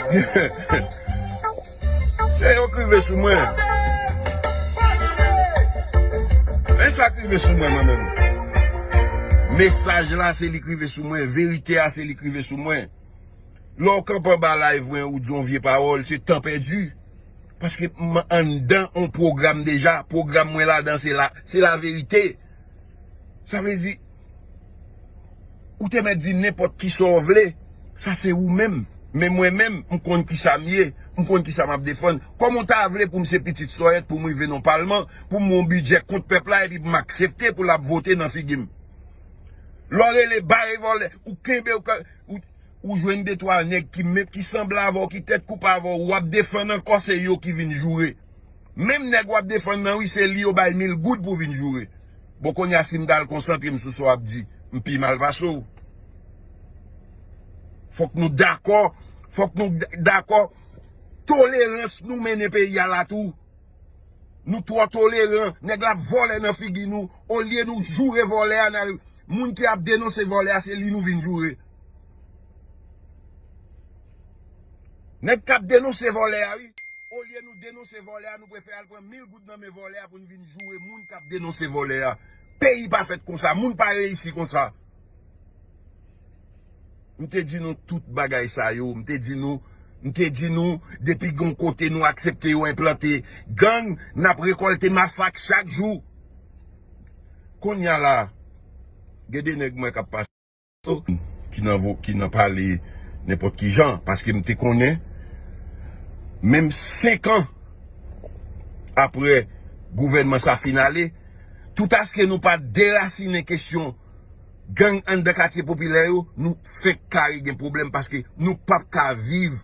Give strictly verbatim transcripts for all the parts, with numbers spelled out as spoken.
E yo k rive sou mwen. E sa k rive sou mwen, mwen menm. Mesaj la, se li k rive sou mwen. Verite a, se li k rive sou mwen. Lè w kanpe anba live mwen, ou di yon vye pawòl, se tan pèdi. Paske m anndan yon pwogram deja. Pwogram mwen ladan, se la, se laverite. Sa vle di, ou te mèt di nenpòt ki sa w vle. Sa se ou menm. Men mwen menm, m konn ki sa m ye. M konn ki sa m ap defann. Kòman w ta vle pou m se pitit sòyèt, pou m rive nan palman, pou m yon bidjè kont pèp la, epi pou m aksepte pou l ap vote nan figi m? Lè w rele bare vòlè, ou kenbe, ou, ou, ou jwenn de twa nèg ki menm, ki sanble avè w, ki tèt koupe avè w, w ap defann ankò, se yo ki vin joure. Menm nèg w ap defann nan, wi, se li yo bay mil goud pou vin joure. Bon, kounye a, si m t al konsantre m sou sa w ap di, m pi mal pase w. Fòk nou dakò, fòk nou d-, dakò. Tolerans nou mennen peyi a la tou. Nou twò toleran. Nèg la ap vòlè nan figi nou. Olye nou joure vòlè a, n al, moun ki ap denonse vòlè a, se li nou vin joure. Nèg k ap denonse vòlè a, wi. Olye nou denonse vòlè a, nou prefere al pran mil goud nan men vòlè a pou n vin joure moun k ap denonse vòlè a. Peyi pa fèt konsa, moun pa reyisi konsa. M te di nou tout bagay sa yo, m te di nou, m te di nou, depi gon kote nou aksepte yo enplante gang, n ap rekòlte masak chak jou. Kounye a la, gen de nèg mwen k ap pase ki nan vo-, ki nan pale nenpòt ki jan, paske m te konnen, menm senk an apre gouvènman sa fin ale, toutaske nou pa derasinen kesyon gang anndan katye popilè yo, nou fenk kare gen pwoblèm paske nou p ap ka viv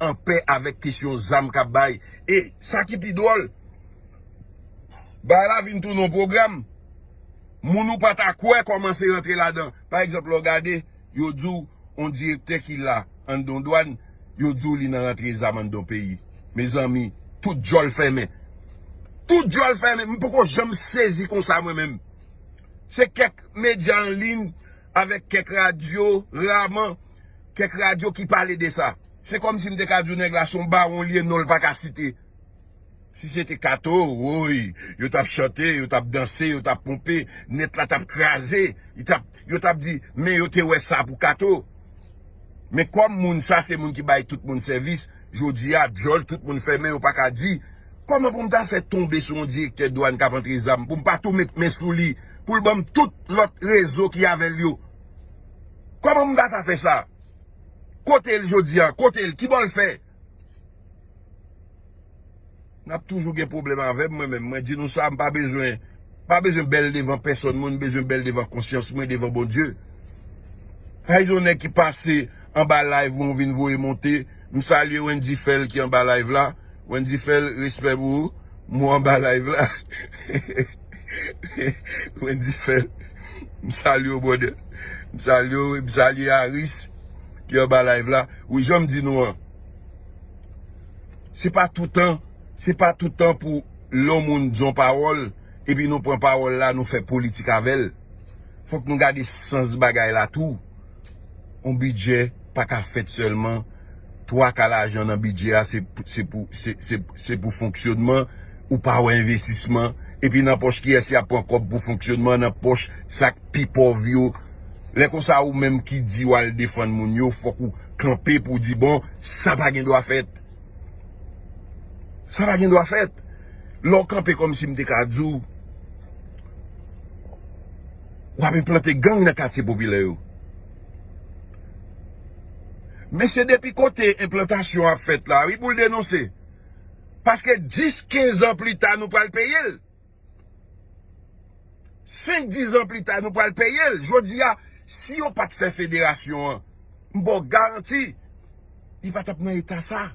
anpè avèk kesyon zam k ap bay. E sa ki pi dwòl, bagay la vin tounen yon pwogram. Moun ou pa ta kwè kòmanse rantre ladan. Pa egzanp, lè w gade, yo di w yon direktè ki la anndan dwàn, yo di w li nan rantre zam anndan peyi. Mezanmi, tout djòl fèmen. Tout djòl fèmen. M poko janm sezi konsa mwen menm. Se kèk medya an liy avèk kèk radyo, raman, kèk radyo ki pale de sa. Se kòmsi m te ka di w nèg la se yon bawon li ye, non l pa ka site. Si se te Kato, woy, yo t ap chante, yo t ap danse, yo t ap ponpe, nèt la t ap kraze. Li t ap, yo t ap di, men yo te wè sa pou Kato. Men kòm moun sa se moun ki bay tout moun sèvis, jodi a, djòl, tout moun fèmen, yo pa ka di. Kòman pou m ta fè tonbe sou yon direktè dwàn k ap antre zam, pou m pa tou met men sou li, pou l ban m tout lòt rezo ki avè l yo? Kòman m pa ta fè sa? Kote l jodi a? Kote l? Ki bò l fè? N ap toujou gen pwoblèm avè m, mwen menm. Mwen di nou sa, m pa bezwen, pa bezwen bèl devan pèsòn moun, m bezwen bèl devan konsyans mwen, devan Bondye. Ay, yon nèg ki pase anba live mwen, ou vin voye monte. M salye Wendy Fèl ki anba live la. Wendy Fèl, respè pou ou. Mwen anba live la. Wendy Fèl, m salye w, brother. M salye w, m salye Aris ki anba live la. Wi, jan m di nou an, se pa toutan, se pa toutan pou lè yon moun di yon pawòl, epi nou pran pawòl la, nou fè politik avè l. Fòk nou gade sans bagay la tou. Yon bidjè pa ka fèt sèlman. Twa ka lajan nan bidjè a, se, se pou, se, se, se pou fonksyònman. Ou pa wè envestisman. Epi nan pòch kiyès y ap pran kòb pou fonksyònman? Nan pòch sa k pi pòv yo. Lè konsa, ou menm ki di w al defann moun yo, fòk ou kanpe pou w di, bon, sa pa gen dwa fèt. Sa pa gen dwa fèt. Lè w kanpe kòmsi m te ka di w, w ap enplante gang nan katye popilè yo. Men se depi kote enplantasyon ap fèt la, wi, pou l denonse. Paske dis, kenz an pli ta, nou pral peye l. Senk, dis an pli ta, nou pral peye l. Jodi a, si yo pa t fè federasyon an, m ba w garanti, li pa t ap nan eta sa.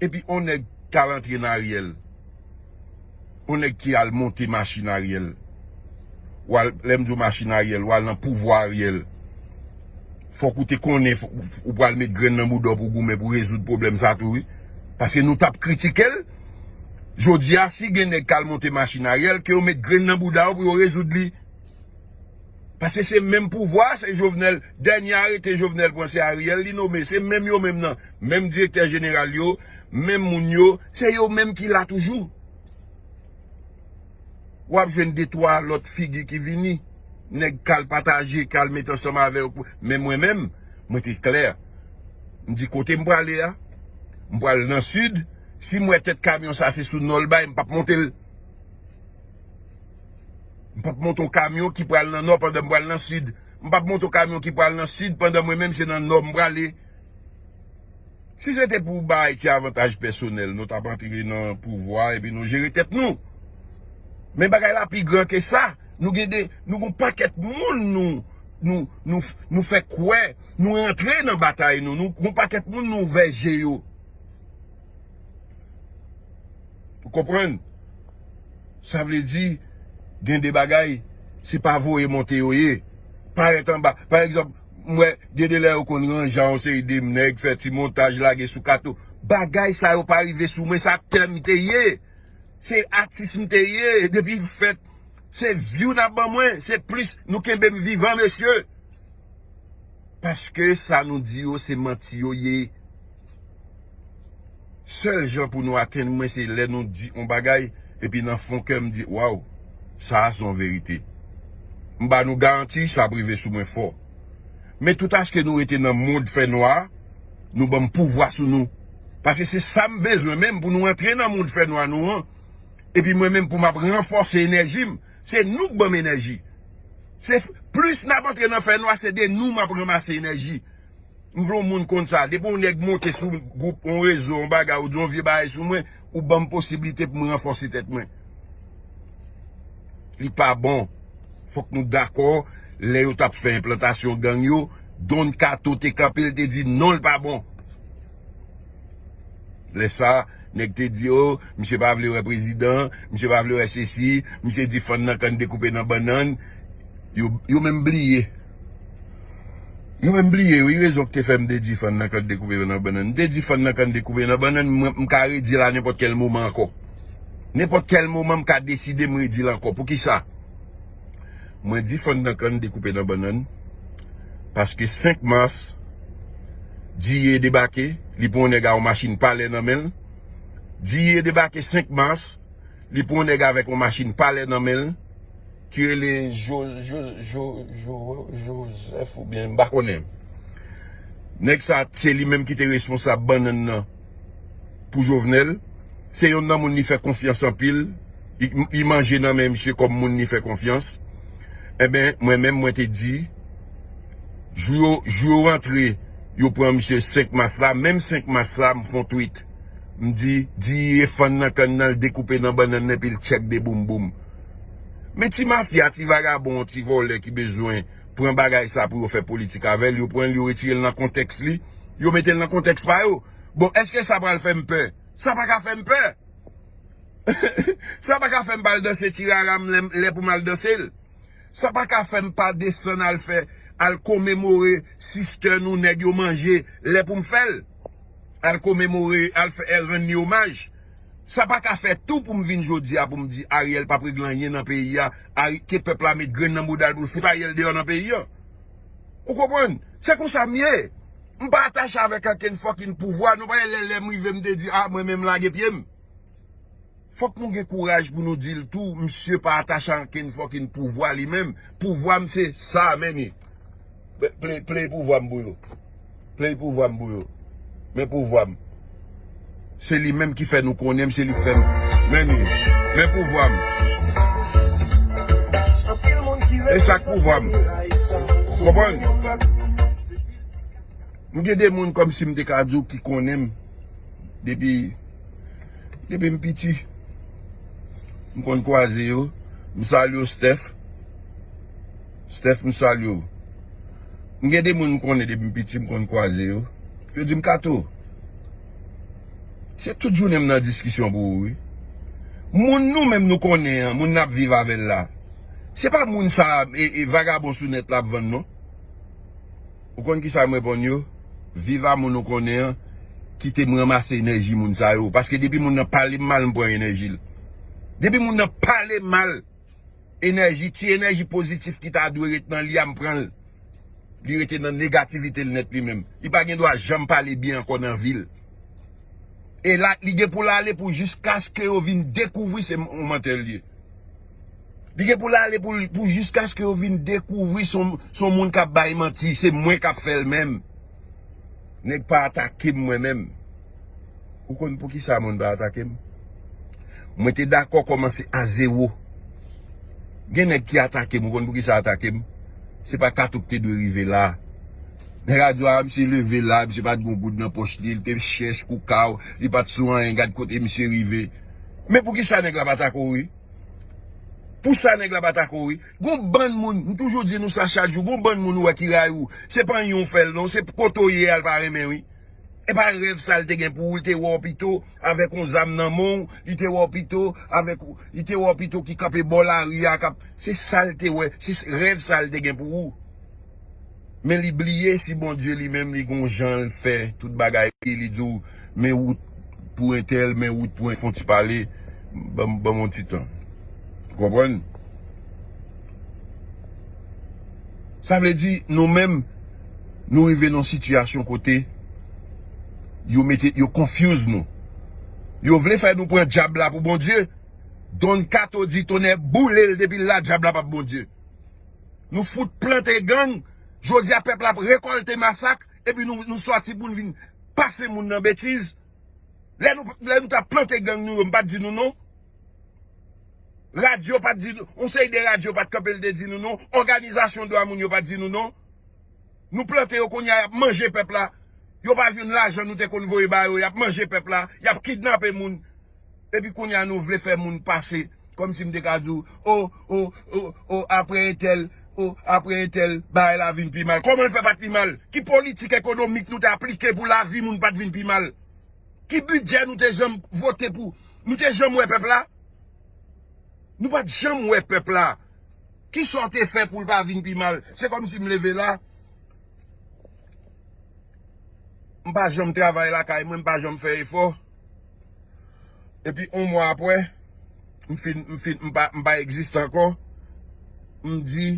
Epi, on nèg k al antre nan Ariel, on nèg ki al monte machin Ariel, w al, lè m di w machin Ariel, w al nan pouvwa Ariel. Fòk ou te konnen, fò-, ou pral met grenn nan bouda w pou goumen pou rezoud pwoblèm sa tou, wi. Paske nou t ap kritike l. Jodi a, si gen nèg k al monte machin Ariel, ke yo met grenn nan bouda yo pou yo rezoud li. Paske se menm pouvwa, se Jovenel, dènye arete Jovenel pran, se Ariel li nome, se menm yo menm nan, menm direktè jeneral yo, menm moun yo, se yo menm ki la toujou. W ap jwenn de twa lòt figi ki vini, nèg k al pataje, k al met ansanm avè yo. Men mwen menm, mwen te klè. M di kote m prale a, m pral nan sid, si m wè tèt kamyon sa se sou nò l bay, m p ap monte l. M p ap monte yon kamyon ki pral nan nò pandan m pral nan sid. M p ap monte yon kamyon ki pral nan sid pandan mwen menm se nan nò m prale. Si se te pou bay ti avantaj pèsonèl, nou t ap antre nan pouvwa epi nou jere tèt nou. Men bagay la pi gran ke sa. Nou gen de, nou gon pakèt moun nou, nou, nou, nou fè kwè, nou rantre nan batay nou, nou gon pakèt moun nou ouvè je yo. Ou konprann? Sa vle di, gen de bagay, se pa voye monte yo ye. Parèt anba. Pa egzanp, m wè, gen de lè yo konn ranje a yon seri de nèg, fè ti montaj, lage sou Kato. Bagay sa yo pa rive sou mwen, se aktè m te ye. Se atis m te ye, depi fèt. Se view n ap ban mwen, se plis nou kenbe m vivan, mesye. Paske sa nou di yo, se manti yo ye. Sèl jan pou nou atenn mwen, se lè nou di yon bagay, epi nan fon kè m di, waw, sa a se yon verite. M ba nou garanti, sa ap rive sou mwen fò. Men toutaske nou rete nan mond fènwa, nou ban m pouvwa sou nou. Paske se sa m bezwen menm pou nou antre nan mond fènwa nou an. Epi mwen menm pou m ap ranfòse enèji m, se nou k ban m enèji. Se f- plis n ap antre nan fènwa, se de nou m ap ranmase enèji. M vle yon moun konn sa. Depi yon nèg monte sou gwoup, yon rezo, yon bagay, ou di yon vye bagay sou mwen, ou ban m posiblite pou m ranfòse tèt mwen. Li pa bon. Fòk nou dakò, lè yo t ap fè enplantasyon gang yo, Don Kato te kanpe, l te di non, l pa bon. Lè sa, nèg te di, o, misye pa vle wè prezidan, misye pa vle wè sesi, misye di fann nan kann dekoupe nan bannann. Yo, yo menm bliye. Yo menm bliye, wi, rezon ki te fè m te di fann nan kann dekoupe nan bannann. M te di fann nan kann dekoupe nan bannann, mwen, m ka redi l a nenpòt kèl moman ankò. Nenpòt kèl moman, m ka deside m redi l ankò. Poukisa? Mwen di fann nan kann dekoupe nan bannann. Paske senk mas, Diye debake, li pran yon nèg a yon machin palè nan men l. Diye debake senk mas, li pran yon nèg avèk yon machin palè nan men l, ki rele Jo-, Jo-, Jo-, Jo-, Joseph oubyen m pa konnen. Nèg sa, se li menm ki te responsab bannann nan pou Jovenel. Se yonn nan moun li fè konfyans anpil. Li, li manje nan men misye kòm moun li fè konfyans. Enben, mwen menm, mwen te di, jou yo, jou yo rantre, yo pran misye senk mas la, menm senk mas la, m fè yon tweet. M di, di e fann nan kann nan, l dekoupe nan bannann nan, epi l tchèk de boumboum. Men ti mafya, ti vagabon, ti vòlè ki bezwen pran bagay sa pou yo fè politik avè l, yo pran l, yo retire l nan kontèks li, yo mete l nan kontèks pa yo. Bon, èske sa pral fè m pè? Sa pa ka fè m pè. Sa pa ka fè m pa al danse ti rara m lè, lè pou m al danse l. Sa pa ka fè m pa desann al fè, al komemore sistè nou nèg yo manje lè pou m fè l. Al komemore, al fè, rann li omaj. Sa pa ka fè tou pou m vin jodi a pou m di Ariel p ap regle anyen nan peyi a, Ari-, ke pèp la met grenn nan bouda l pou l fout Ariel deyò nan peyi a. Ou konprann? Se konsa m ye. M pa atache avèk ankenn fucking pouvwa. Nou pa wè lè, lè m rive m te di, a, mwen menm lage pye m. Fòk nou gen kouraj pou nou di l tou, misye pa atache a ankenn fucking pouvwa li menm. Pouvwa m se sa, men ni. Play, play pouvwa m pou yo. Play pouvwa m pou yo. Men pouvwa m. Se li menm ki fè nou konnen m, se li k fè m. Men ni. Men pouvwa m. E sa k pouvwa m. Konprann? M gen de moun kòmsi m te ka di w ki konnen m depi, depi m piti. M konn kwaze yo. M salye w, Steph. Steph, m salye w. M gen de moun m konnen depi m piti, m konn kwaze yo. Yo di m, Kato, se tout jounen m nan diskisyon pou ou, wi. Moun nou menm nou konnen an, moun n ap viv avè l la, se pa moun sa, e, e vagabon sou nèt la ap vann, non. Ou konn kisa m reponn yo? Viv a moun ou konnen an, kite m ranmase enèji moun sa yo. Paske depi moun nan pale m mal, m pran enèji l. Depi moun nan pale m mal, Enèji, ti enèji pozitif ki ta dwe ret nan li a, m pran l. Li rete nan negativite l nèt li menm. Li pa gen dwa janm pale byen ankò nan vi l. E la, li gen pou l ale pou jiskaske yo vin dekouvri se yon mantè l ye. Li gen pou l ale pou, pou jiskaske yo vin dekouvri se yon, se yon moun k ap bay manti, se mwen k ap fè l menm. Nèg pa atake m mwen menm. Ou konn poukisa moun pa atake m? Mwen te dakò kòmanse a zewo. Gen nèg ki atake m, ou konn poukisa atake m? Se pa Kato k te dwe rive la. Nèg a di, a, misye leve la, misye pa t gen goud nan pòch li, li te chèch koukaw, li pa t sou anyen, gad kote misye rive. Men poukisa nèg la pa atake w, wi? Pou sa nèg la pa atake w, wi. Gon bann moun, m toujou di nou sa chak jou, gon bann moun ou wè ki rayi w, se pa anyen w fè l non, se kote w ye a l pa renmen, wi. E pa rèv sa l te gen pou ou, li te wè w pito avèk yon zam nan men w, li te wè w pito avèk, li te wè w pito ki kanpe bò lari a, k ap, se sa l te wè, se s-, rèv sa l te gen pou ou. Men li bliye si Bondye li menm li gon jan l fè tout bagay, li di w, men wout pou entèl, men wout pou en-, fon ti pale, ban m, ban m yon ti tan. Ou konprann? Sa vle di, nou menm, nou rive nan sitiyasyon kote yo mete, yo confuse nou. Yo vle fè nou pran dyab la pou Bondye. Don Kato di tonnè boule l depi l la dyab la p ap Bondye. Nou fout plante gang, jodi a pèp la ap rekòlte masak, epi nou, nou sòti pou n vin pase moun nan betiz. Lè nou, lè nou t ap plante gang nou yo, m pa t di nou non. Radyo pa t di nou, yon seri de radyo pa t kanpe l te di nou non. Òganizasyon dwa moun yo pa t di nou non. Nou plante yo kounye a, y ap manje pèp la. Yo pa jwenn lajan nou te konn voye ba yo, y ap manje pèp la, y ap kidnape moun. Epi kounye a nou vle fè moun pase, kòmsi m te ka di w, o, o, o, o, apre entèl, o, apre entèl, bagay la vin pi mal. Kòman l fè pa t pi mal? Ki politik ekonomik nou te aplike pou lavi moun pa t vin pi mal? Ki bidjè nou te janm vote pou? Nou te janm wè pèp la? Nou pa t janm wè pèp la. Kisa w te fè pou l pa vin pi mal? Se kòmsi m leve la, m pa janm travay lakay mwen, m pa janm fè efò. Epi yon mwa apre, m fin, m fin, m pa, m pa egziste ankò. M di,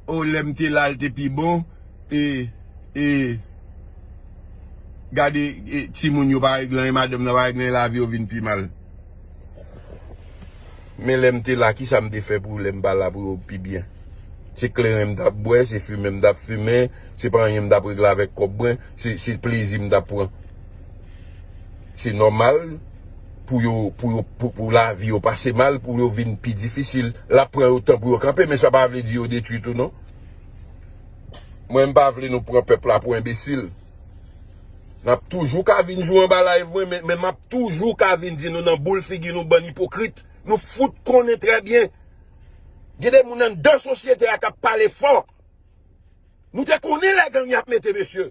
o, lè m te la, l te pi bon. E, e, gade, e, timoun yo pa regle anyen, madanm nan pa regle anyen, lavi yo vin pi mal. Men lè m te la, kisa m te fè pou lè m pa la pou yo pi byen? Se kleren m t ap bwè, se fimen m t ap fimen, se pa anyen m t ap regle avèk kòb mwen, se, se plezi m t ap pran. Se nòmal pou yo, pou yo, pou, pou lavi yo pase mal, pou yo vin pi difisil. L ap pran yo tan pou yo kanpe, men sa pa vle di yo detwi tou non. Mwen, m pa vle nou pran pèp la pou enbesil. N ap toujou ka vin jwe anba live mwen, men, men m ap toujou ka vin di nou nan boul figi nou, bann ipokrit. Nou fout konnen trè byen. Gen de moun anndan sosyete a k ap pale fò. Nou te konnen lè gang y ap mete, mesye.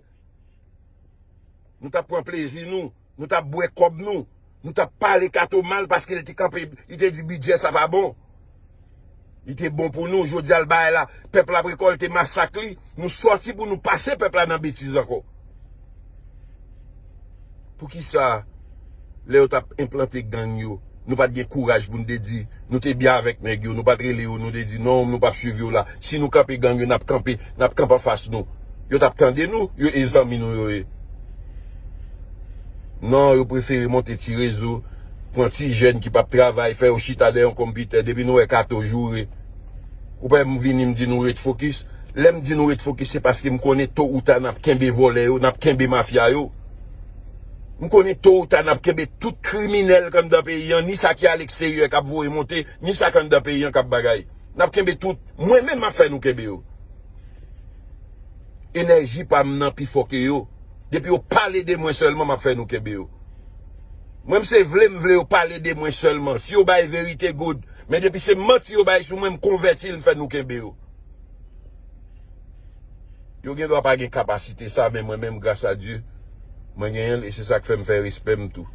Nou t ap pran plezi nou, nou t ap bwè kòb nou, nou t ap pale Kato mal paske li te kanpe, li te di bidjè sa pa bon. Li te bon pou nou, jodi a l bay la, pèp la ap rekòlte masak li, nou sòti pou nou pase pèp la nan betiz ankò. Poukisa, lè yo t ap enplante gang yo, nou pa t gen kouraj pou n te di, nou te byen avèk nèg yo, nou pa t rele yo, nou te di, non, nou p ap swiv yo la. Si nou kanpe gang yo, n ap kanpe, n ap kanpe anfas nou. Yo t ap tande nou, yo e zanmi nou yo ye. Non, yo prefere monte ti rezo, pran ti jèn ki p ap travay, fè yo chita dèyè yon konpitè, depi nou wè Kato joure. Ou pa m vini m di nou ret fokis. Lè m di nou ret fokis, se paske m konnen to ou ta n ap kenbe vòlè yo, n ap kenbe mafya yo. M konnen to ou ta n ap kenbe tout kriminèl k anndan peyi an, ni sa ki aleksteryè k ap voye monte, ni sa k anndan peyi an k ap bagay. N ap kenbe tout. Mwen menm m ap fè nou kenbe yo. Enèji pa m nan pi fò ke yo. Depi yo pale de mwen sèlman, m ap fè nou kenbe yo. Mwen, m se vle m vle yo pale de mwen sèlman. Si yo bay verite, good. Men depi se manti yo bay sou mwen, m konvèti l, m fè nou kenbe yo. Yo gen dwa pa gen kapasite sa, men mwen menm, gras a Dye, mwen genyen l, e se sa k fè m fè respè m tou.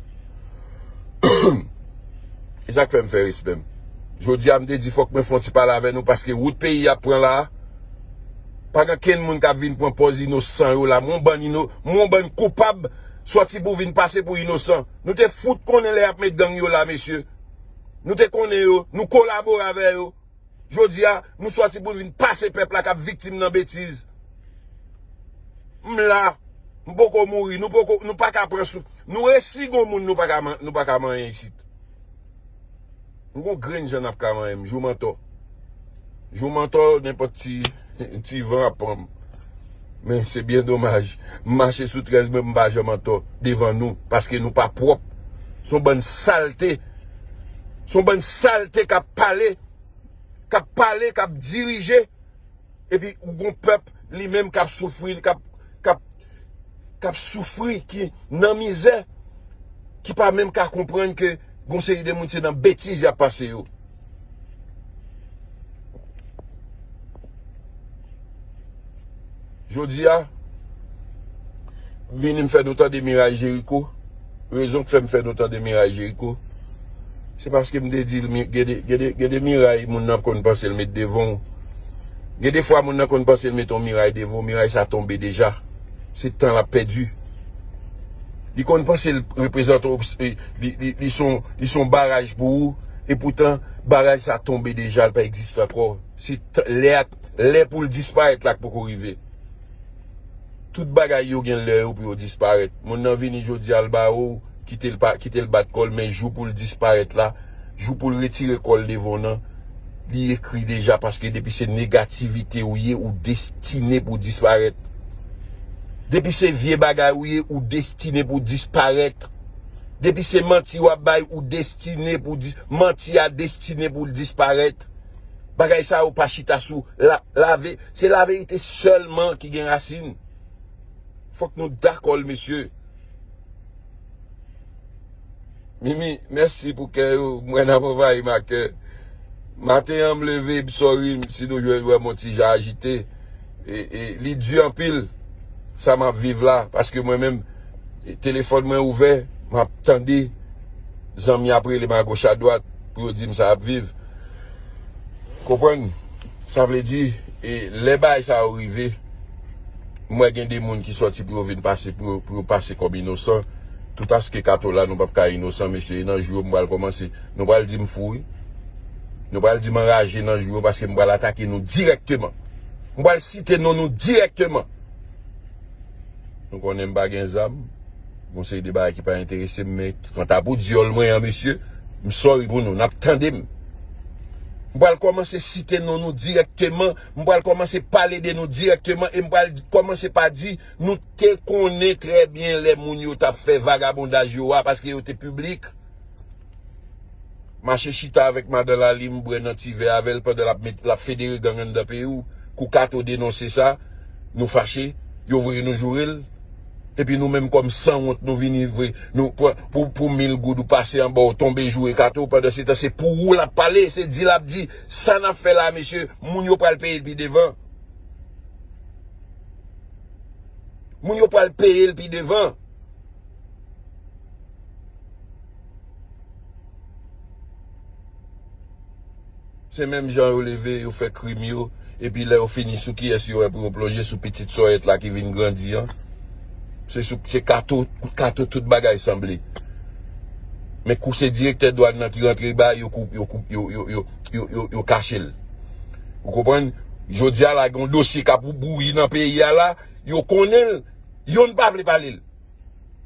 E sa k fè m fè respè m. Jodi a, m te di, fòk mwen fè yon ti pale avè nou, paske wout peyi a pran la a, pa gen kenn moun k ap vin pran pòz inosan yo la. Mon bann ino-, mon bann koupab sòti pou vin pase pou inosan. Nou te fout konnen lè y ap met gang yo la, mesye. Nou te konnen yo, nou kolabore avè yo. Jodi a, nou sòti pou n vin pase pèp la k ap viktim nan betiz. M la, m poko mouri, nou poko, nou pa ka pran sou, nou resi gon moun nou pa ka man-, nou pa ka manyen isit. M gon grenn jan n ap ka manyen m, jou m antò. Jou m antò, nenpòt ti, ti van ap pran m. Men se byen domaj, m mache sou trèz mwen, m pa janm antò devan nou, paske nou pa pwòp. Se yon bann salte. Se yon bann salte k ap pale, k ap pale, k ap dirije. Epi ou gon pèp li menm k ap soufri, k ap, k ap, k ap soufri, ki nan mizè, ki pa menm ka konprann ke gon seri de moun se nan betiz y ap pase yo. Jodi a, vini m fè nou tande miray Jeriko. Rezon k fè m fè nou tande miray Jeriko, se paske m te di l, mi-, gen de, gen de, gen de miray, moun nan konn panse l met devan w. Gen de fwa, moun nan konn panse l met yon miray devan w, miray sa tonbe deja. Se tan l ap pèdi. Li konn panse l reprezante obs-, li, li, li se yon, li se yon baraj pou ou, epoutan, baraj sa tonbe deja, l pa egziste ankò. Se t-, lè a, lè pou l disparèt la k poko rive. Tout bagay yo gen lè yo pou yo disparèt. Moun nan vini jodi a, l ba ou, kite l pa, kite l bat kò l, men jou pou l disparèt la, jou pou l retire kò l devan w nan, li ekri deja, paske depi se negativite ou ye, ou destine pou disparèt. Depi se vye bagay ou ye, ou destine pou disparèt. Depi se manti w ap bay, ou destine pou dis-, manti a destine pou l disparèt. Bagay sa yo pa chita sou la, lave, se laverite sèlman ki gen rasin. Fòk nou dakò l, mesye. Mimi, mèsi pou kè yo. M wè n ap anvayi m ak kè. Maten an, m leve, m sòri, m, si nou jwenn wè m yon ti jan ajite. E, e, li di anpil, sa m ap viv la, paske mwen menm, e, telefòn mwen ouvè, m ap tande zanmi ap rele m agoch adwat pou yo di m sa ap viv. Konprann? Sa vle di, e, lè bagay sa yo rive, m wè gen de moun ki sòti pou yo vin pase, pou yo, pou yo pase kòm inosan. Toutaske Kato la, nou p ap ka inosan, mesye. E nan jou yo, m pral kòmanse. Nou pral di m fou, wi. Nou pral di m anraje nan jou yo, paske m pral atake nou dirèkteman. M pral site non nou dirèkteman. Nou konnen m pa gen zam. Gon seri de bagay ki pa enterese m, men kanta pou dyòl mwen an, mesye, m sòri pou nou, n ap tande m. M pral kòmanse site non nou dirèkteman, m pral kòmanse pale de nou dirèkteman, e m pral kòmanse pa di, nou te konnen trè byen lè moun yo t ap fè vagabondaj yo a, paske yo te piblik. Mache chita avèk madan Lali, m bwè nan ti vè avè l pandan l ap met, l ap federe gang anndan peyi w. Kou Kato denonse sa, nou fache, yo voye nou joure l. Epi nou menm kòm sanwont, nou vini vre, nou pran, pou, pou mil goud ou pase anba w tonbe joure Kato, pandan se tan se pou ou l ap pale, se di l ap di, sa n ap fè la, mesye, moun yo pral peye l pi devan. Moun yo pral peye l pi devan. Se menm jan yo leve, yo fè krim yo, epi lè yo fini, sou kiyès yo wè pou yo plonje? Sou pitit sòyèt la ki vin grandi an. Se sou, se Kato, Kato tout bagay sanble. Men kou se direktè dwàn nan ki rantre ba yo, kou, yo, kou, yo, yo, yo, yo, yo, yo kache l. Ou konprann? Jodi a la, gen yon dosye k ap bouyi nan peyi a la, yo konnen l, yonn pa vle pale l.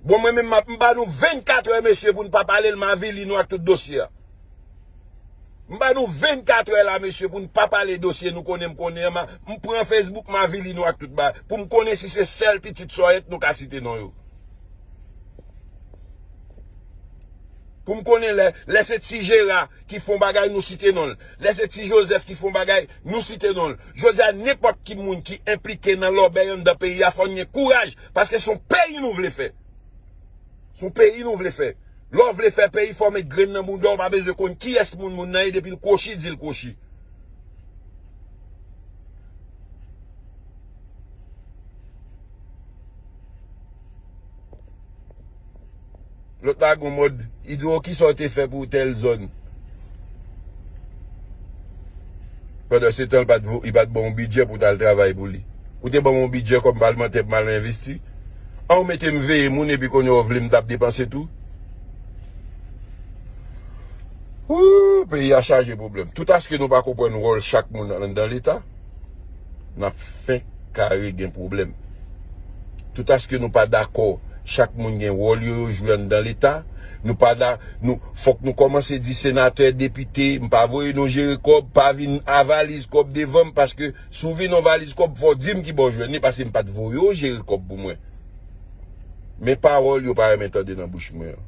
Bon, mwen menm, m ap, m ba nou vennkat è, mesye, pou n pa pale l, m avili nou ak tout dosye a. M ba nou vennkat è la, mesye, pou n pa pale dosye nou konnen m konnen an, m a, m pran Facebook, m avili nou ak tout bagay. Pou m konnen si se sèl pitit sòyèt nou ka site non yo. Pou m konnen lè, lè se Ti Jera ki fè yon bagay, nou site non l. Lè se Ti Jozèf ki fè yon bagay, nou site non l. Jodi a, nenpòt ki moun ki enplike nan lòbèy anndan peyi a, fò n gen kouraj, paske se yon peyi nou vle fè. Se yon peyi nou vle fè. Lè w vle fè peyi, fò w met grenn nan bounda w, pa bezwen konn kiyès moun moun nan ye, depi l kwochi, di l kwochi. Lòt la gon mòd, li di w kisa w te fè pou tèl zòn. Pandan se tan, li pa t vo-, li pa t ba w yon bidjè pou w t al travay pou li. Ou te ban m yon bidjè kòm palmantè pou m al envesti. An, ou mete m veye moun epi kounye a w vle m t ap depanse tou. Wouup! Peyi a chaje pwoblèm. Toutaske nou pa konprann wòl chak moun anndan Leta, n ap fenk kare gen pwoblèm. Toutaske nou pa dakò, chak moun gen wòl yo, yo jwe anndan Leta. Nou pa da, nou, fòk nou kòmanse di senatè, depite, m pa voye nou jere kòb, pa vin a valiz kòb devan m, paske si w vin yon valiz kòb, fò w di m ki bò w jwenn li, paske m pa t voye w jere kòb pou mwen. Men pawòl yo pa renmen tande nan bouch mwen an.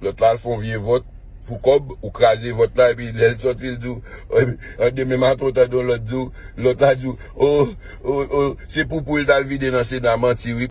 Lòt la al fè yon vye vòt pou kòb, ou kraze vòt la, epi lè l sòti, l di w, epi, an demen maten, w tande yon lòt di w, lòt la di w, o, o, o, se poupou l t al vide nan Sena, manti wi.